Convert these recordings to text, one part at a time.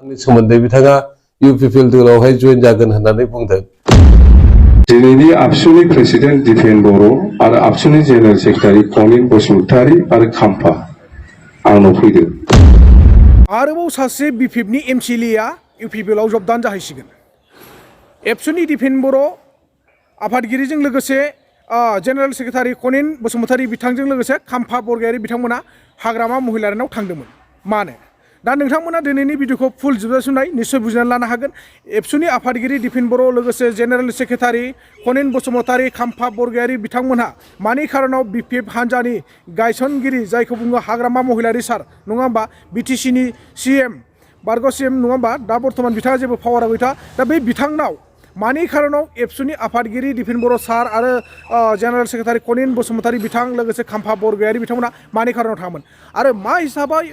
आंनि सोमोन्दै बिथाङा UPPL दोलावहाय जइन जागोन होननानै बुंदों। दिनैनि आबसुनि प्रेसिडेन्ट दिपेन बर' आरो आबसुनि जेनेरेल सेक्रेटारि कनिन बसुमतारी आरो खाम्फा आंनाव फैदों। आरोबाव सासे BPFनि MCLA UPPLआव जबदान जाहैसिगोन। एबसुनि दिपेन बर' आफादगिरिजों लोगोसे जेनेरेल सेक्रेटारि कनिन बसुमतारी बिथांजों लोगोसे खाम्फा बरगयारि बिथांमोना हाग्रामा महिलारिनाव थांदोंमोन। मानो? दा नोंथांमोना दिनैनि भिडिअखौ फुल जोबजासिम नाय निश्चय बुजिनानै लानो हागोन। एबसुनि आफादगिरि दिपेन बर' लोगोसे जेनेरेल सेक्रेटारि कनिन बसुमतारी खाम्फा बरगयारि बिथांमोनहा मानि खारनाव BPF हान्जानि गायसनगिरि जायखौ बुङो हाग्रामा महिलारि सार नङा होमबा BTCनि CM बारग' CM नङा होमबा दा बर्थमान बिथाङा जेबो पावाराव गैथा दा बे बिथांनाव मानि खारनाव एबसुनि आफादगिरि दिपेन बर' सार आरो जेनेरेल सेक्रेटारि कनिन बसुमतारी बिथां लोगोसे खाम्फा बरगयारि बिथांमोना मानि खारनाव थाङामोन आरो मा हिसाबै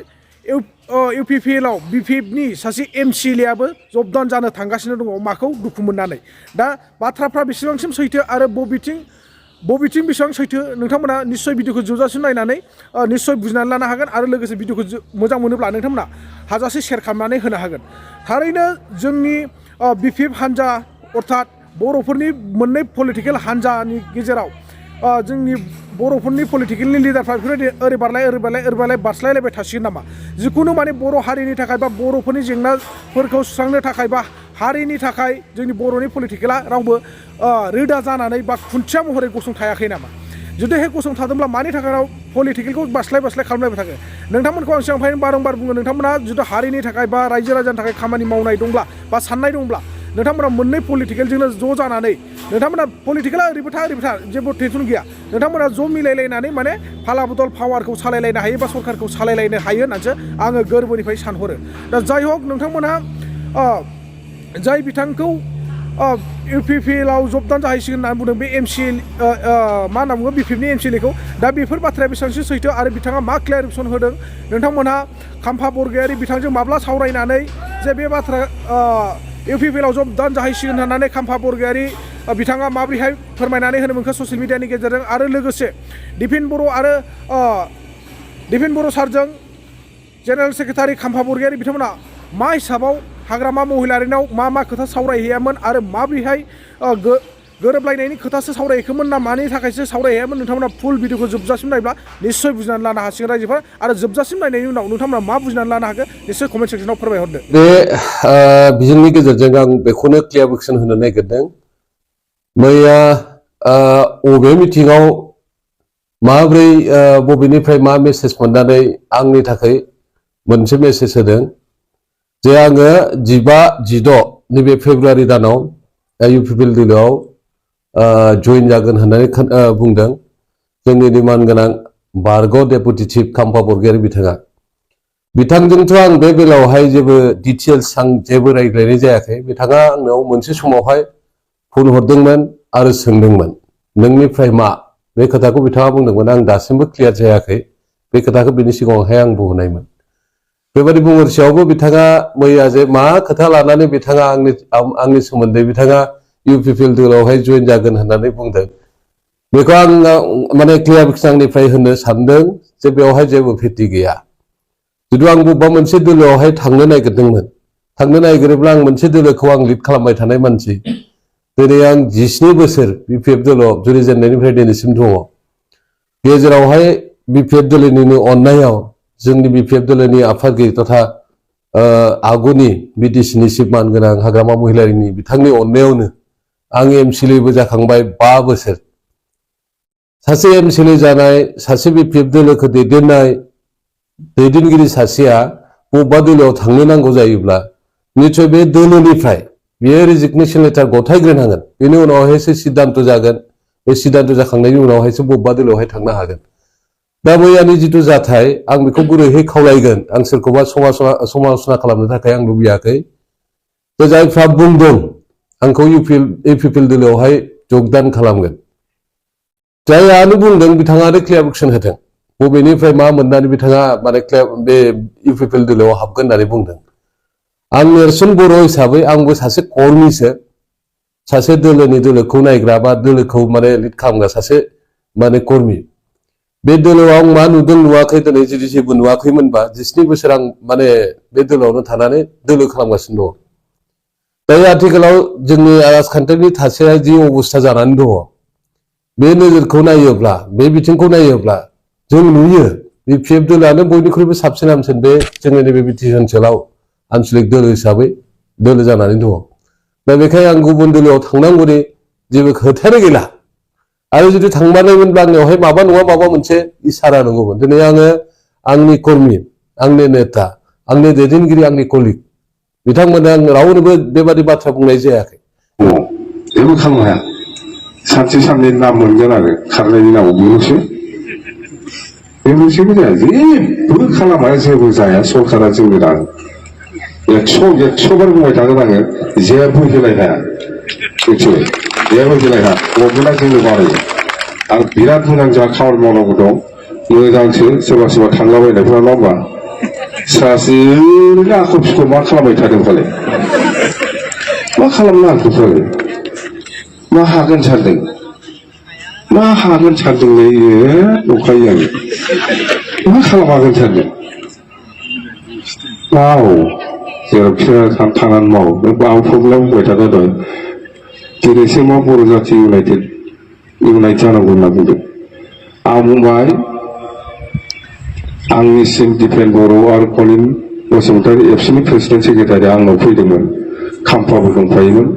UPPLआव BPFनि सासे MCLAआबो जबदान जानो थांगासिनो दङ माखौ दुखु मोननानै दा बाथ्राफ्रा बेसेबांसिम सैथो आरो बबेथिं बेसेबां सैथो नोंथांमोना निश्चय भिडिअखौ जोबजासिम नायनानै निश्चय बुजिनानै लानो हागोन आरो लोगोसे भिडिअखौ मोजां मोनोब्ला नोंथांमोना हाजासे शेयार खालामनानै होनो हागोन। थारैनो जोंनि BPF हान्जा अर्थात बर'फोरनि मोननै पलिटिकेल हान्जानि गेजेराव जोंनि बर'फोरनि पलिटिकेलनि लिडारफ्रा बेफोरबायदि ओरै बारलाय बारस्लायलायबाय थासिगोन नामा? जिखुनु माने बर' हारिनि थाखाय बा बर'फोरनि जेंनाफोरखौ सुस्रांनो थाखाय बा हारिनि थाखाय जोंनि बर'नि पलिटिकेला रावबो रोदा जानानै बा खुन्थिया महरै गसंथायाखै नामा? जुदिहाय गसंथादोंब्ला मानि थाखाय पलिटिकेलखौ बास्लाय खालामलायबाय थागोन? नोंथांमोनखौ आं सिगांनिफ्रायनो बारंबार बुङो नोंथांमोना जुदि हारिनि थाखाय बा रायजो राजानि थाखाय खामानि मावनाय दंब्ला बा साननाय दंब्ला नोंथांमोना मोननै पलिटिकेलजोंनो ज' जानानै नोंथांमोना पलिटिकेला ओरैबो था जेबो टेनसन गैया नोंथांमोना ज' मिलायलायनानै माने फाला बदल पावारखौ सालायलायनो हायो बा सरकारखौ सालायलायनो हायो होननानैसो आङो गोरबोनिफ्राय सानहरो। दा जाय हक नोंथांमोना जाय बिथांखौ UPPLआव जबदान जाहैसिगोन होननानै बुंदों बे मा होनना बुङो BPFनि MCLAखौ दा बेफोर बाथ्राया बेसेबांसो सैथो आरो बिथाङा मा क्लियारिफिकेसन होदों नोंथांमोनहा खाम्फा बरगयारि बिथांजों माब्ला सावरायनानै जे बे बाथ्रा UPPLआव जबदान जाहैसिगोन होननानै खाम्फा बरगयारि बिथाङा माबोरैहाय फोरमायनानै होनो मोनखो ससियेल मिडियानि गेजेरजों आरो लोगोसे दिपेन बर' सारजों जेनेरेल सेक्रेटारि खाम्फा बरगयारि बिथांमोना मा हिसाबाव हाग्रामा महिलारिनाव मा खोथा सावरायहैयामोन आरो माबोरैहाय गोरोबलायनायनि खोथासो सावरायहैखोमोन ना मानि थाखायसो सावरायहैयामोन नोंथांमोना फुल भिडिअखौ जोबजासिम नायब्ला निश्चय बुजिनानै लानो हासिगोन रायजोफोरा आरो जोबजासिम नायनायनि उनाव नोंथांमोना मा बुजिनानै लानो हागोन निश्चय कमेन्ट सेक्सनाव फोरमायहरदो। बे बिजोंनि गेजेरजों आं बेखौनो क्लियारिफिकेसन होनो नागिरदों मैया बबे मिटिङाव माब्रै बबेनिफ्राय मा मेसेज मोननानै आंनि थाखाय मोनसे मेसेज होदों जे आङो 15-16 नैबे फेब्रुवारि दानाव UPPL दोलोआव जइन जागोन होननानै बुंदों जोंनि मानगोनां बारग' डेपुटि चिफ खाम्फा बरगयारि बिथांजोंथ' आं बे बेलायावहाय जेबो डिटेल्स आं जेबो रायज्लायनाय जायाखै। बिथाङा आंनाव मोनसे समावहाय फन हरदोंमोन आरो सोंदोंमोन नोंनिफ्राय मा बे खोथाखौ बिथाङा बुंदोंमोन आं दासिमबो क्लियार जायाखै बे खोथाखौ बिनि सिगाङावहाय आं बुंनायमोन। बेबायदि बुंहरसेयावबो बिथाङा मैया जे मा खोथा लानानै बिथाङा आंनि सोमोन्दै बिथाङा UPPL दोलावहाय जइन जागोन होननानै बुंदों बेखौ आं माने क्लियारिफिकेसन आंनिफ्राय होनो सानदों जे बेवहाय जेबो भित्ति गैया। जुदि आं बबेबा मोनसे दोलोआवहाय थांनो नागिरोब्ला आं मोनसे दोलोखौ आं लिड खालामबाय थानाय मानसि दिनै आं 17 बोसोर BPF दोलोआव जुरिजेननायनिफ्राय दिनैसिम दङ। गेजेरावहाय BPF दोलोनिनो अननायाव जोंनि BPF दोलोनि आफादगिरि तथा आगुनि BTCनि चिफ मानगोनां हाग्रामा महिलारिनि बिथांनि अननायावनो आं MCLAबो जाखांबाय 5 बोसोर। सासे MCLA जानाय सासे BPF दोलोखौ दैदेनगिरि सासेया बबेबा दोलोआव थांनो नांगौ जायोब्ला निश्चय बे दोलोनिफ्राय बेयो रेजिगनेसन लेटार गथायग्रोनांगोन बेनि उनावहायसो सिद्धान्त जागोन बे सिद्धान्त जाखांनायनि उनावहायसो बबेबा दोलोआवहाय थांनो हागोन। दा मैयानि जिथु जाथाय आं बेखौ गुरैहै खावलायगोन आं सोरखौबा समालोचना खालामनो थाखाय आं लुबैयाखै जे जायफ्रा बुंदों आंखौ UPPL दोलोआवहाय जगदान खालामगोन जायानो बुंदों बिथाङानो क्लियारिफिकेसन होदों बबेनिफ्राय मा मोननानै बिथाङा माने बे UPPL दोलोआव हाबगोन होननानै बुंदों। आं नेरसोन बर' हिसाबै आंबो सासे कर्मीसो सासे दोलोखौ नायग्रा बा दोलोखौ माने लिड खालामग्रा सासे माने कर्मी बे दोलोआव आं मा नुदों नुवाखै दिनै जुदि जेबो नुवाखैमोनबा 17 बोसोर आं माने बे दोलोआवनो थानानै दोलो खालामगासिनो दङ। दायो आथिखालाव जोंनि राजखान्थिनि थासारिया जि अबस्था जानानै दङ बे नोजोरखौ नायोब्ला बे बिथिंखौ नायोब्ला जों नुयो BPF दोलोआनो बयनिख्रुइबो साबसिन हामसिन बे जोंनि नैबे बिटिसि ओनसोलाव आनसलिक दोलो हिसाबै दोलो जानानै दङ। दा बेखायनो आं गुबुन दोलोआव थांनांगौनि जेबो खोथायानो गैला। आरो जुदि थांमारनायमोनब्ला आंनियावहाय माबा नङा माबा मोनसे इसारा दङमोन। दिनै आङो आंनि कर्मि, आंनि नेता, आंनि दैदेनगिरि, आंनि कलिग बिथांमोना आं रावनोबो बेबादि बाथ्रा बुंनाय जायाखै। जेबो खालामनो हाया। सानसे साननै नाम मोनगोन आरो खारनायनि नामाव बेल'सो। बे मोनसेबो जाया, जेबो खालामा, जेबो जाया। सरकारा जोंनि रां 100 बार बुंबाय थागोन आङो, जेबो होलाय हाया। मिथिबाय? जेबो होलाय हाया। गभर्नमेन्टआ जोंनो बानायो। आरो बिराद मोजां जा खामानि मावनांगौ दं। मोजांसो सोरबा सोरबा थांलाबायनायफ्रा नङा होमबा? सासे ओरैनो आख' फिख' मा खालामबाय थादों फालाय? मा खालामनो हाखो फालाय? मा हागोन सानदों? मा हागोन सानदोंलै नंखायो आं। मा खालामहागोन सानदों? माव जेरावखि थांनानै माव। नों माबा प्रब्लेम बुंबाय थादों दहाय। दिनैसो मा बर' जाथि इउनाइट जानांगौ होनना बुंदों। आं बुंबाय आंनिसिम दिपेन बर' आरो कनिन बसुमतारी एबसुनि प्रेसिडेन्ट सेक्रेटारिया आंनाव फैदोंमोन। खाम्फाबो दंफायोमोन।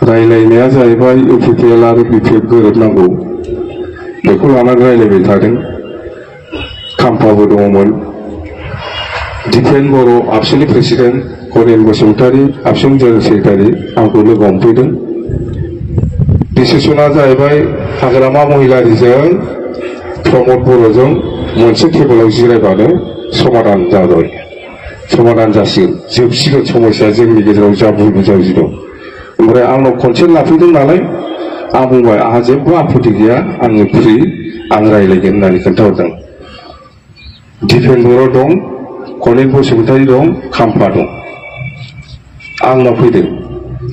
रायलायनाया जाहैबाय UPPL आरो BPF गोरोबनांगौ बेखौ लानानै रायलायबाय थादों। खाम्फाबो दङमोन। दिपेन बर' आबसुनि प्रेसिडेन्ट कनिन बसुमतारी आबसुनि जेनेरेल सेक्रेटारि आंखौ लोगो हमफैदों। डिसिसना जाहैबाय हाग्रामा महिलारिजों प्रमद बर'जों मोनसे टेबोलाव जिरायबानो समाधान जाबाय। समाधान जासिगोन, जोबसिगोन समस्या जोंनि गेजेराव जा बुजाबुजि दं। ओमफ्राय आंनाव कनसेन्ट लाफैदों नालाय आं बुंबाय आंहा जेबो आपत्ति गैया, आङो फ्रि, आं रायलायगोन होननानै खोन्थाहरदों। दिपेन बर' दं, कनिन बसुमतारी दं, खाम्फा दं। आंनाव फैदों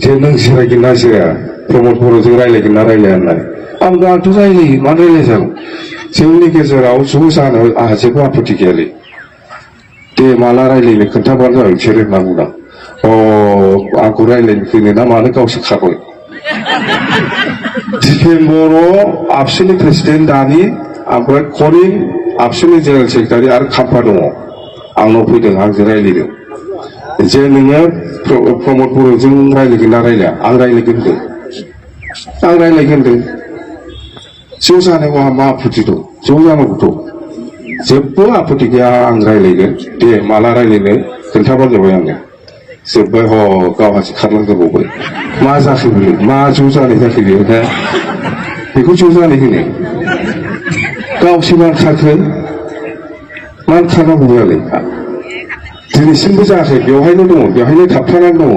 जे नों जिरायगोन ना जिराया, प्रमद बर'जों रायलायगोन ना रायलाया होननानै। आंथ' रायलायो, मानो रायलायजागौ? जोंनि गेजेराव ज' जानो आंहा जेबो आपत्ति गैयालै। दे माला रायलायनो खोन्थाबानो जाबाय बिसोर होनना बुंदां। आंखौ रायलायनो फैनो ना मानो गावसो खारबाय। दिपेन बर' आबसुनि प्रेसिडेन्ट दानि, ओमफ्राय कनिन आबसुनि जेनेरेल सेक्रेटारि आरो खाम्फा दङ। आंनाव फैदों, आंजों रायलायदों जे नोङो प्रमद बर'जों रायलायगोन ना रायलाया? आं रायलायगोन होनदों। आं रायलायगोन होनदों। ज' जानायाव आंहा मा आपत्ति दं? ज' जानांगौथ'। जेबो आपत्ति गैया, आं रायलायगोन। दे माला रायलायनो खोन्थाबानो जाबाय आंनो। जोब्बाय गावहासो खारलांजोबावबाय। मा जाखो बेयो? मा ज' जानाय जाखो बेयो? बेखौ ज' जानाय होनो? गावसो मानो खारखो? मानो खारनांगौ बेयालाय? दिनैसिमबो जायाखै, बेवहायनो दङ, बेवहायनो थाबथानानै दङ।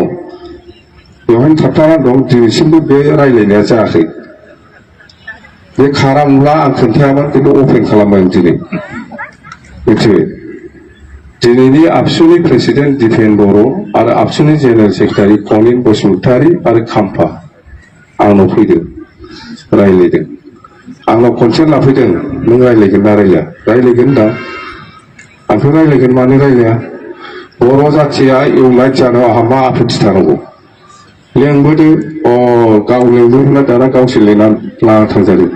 बेवहायनो थाबथानानै दं, दिनैसिमबो बे रायलायनाया जायाखै। बे खारामोनब्ला आं खोन्थायामोन, खिन्थु अपेन खालामबाय आं दिनै। मिथिबाय? दिनैनि आबसुनि प्रेसिडेन्ट दिपेन बर' आरो आबसुनि जेनेरेल सेक्रेटारि कनिन बसुमतारी आरो खाम्फा आंनाव फैदों, रायलायदों। आंनाव कनसेन्ट लाफैदों, नों रायलायगोन ना रायलाया? रायलायगोन होनदां। आंथ' रायलायगोन, मानो रायलाया? बर' जाथिया इउनाइट जानायाव आंहा मा आपत्ति थानांगौ? लेंबोदो, गाव लेंबोदोंना दाना गावसो लिंनानै लाना थांजादों।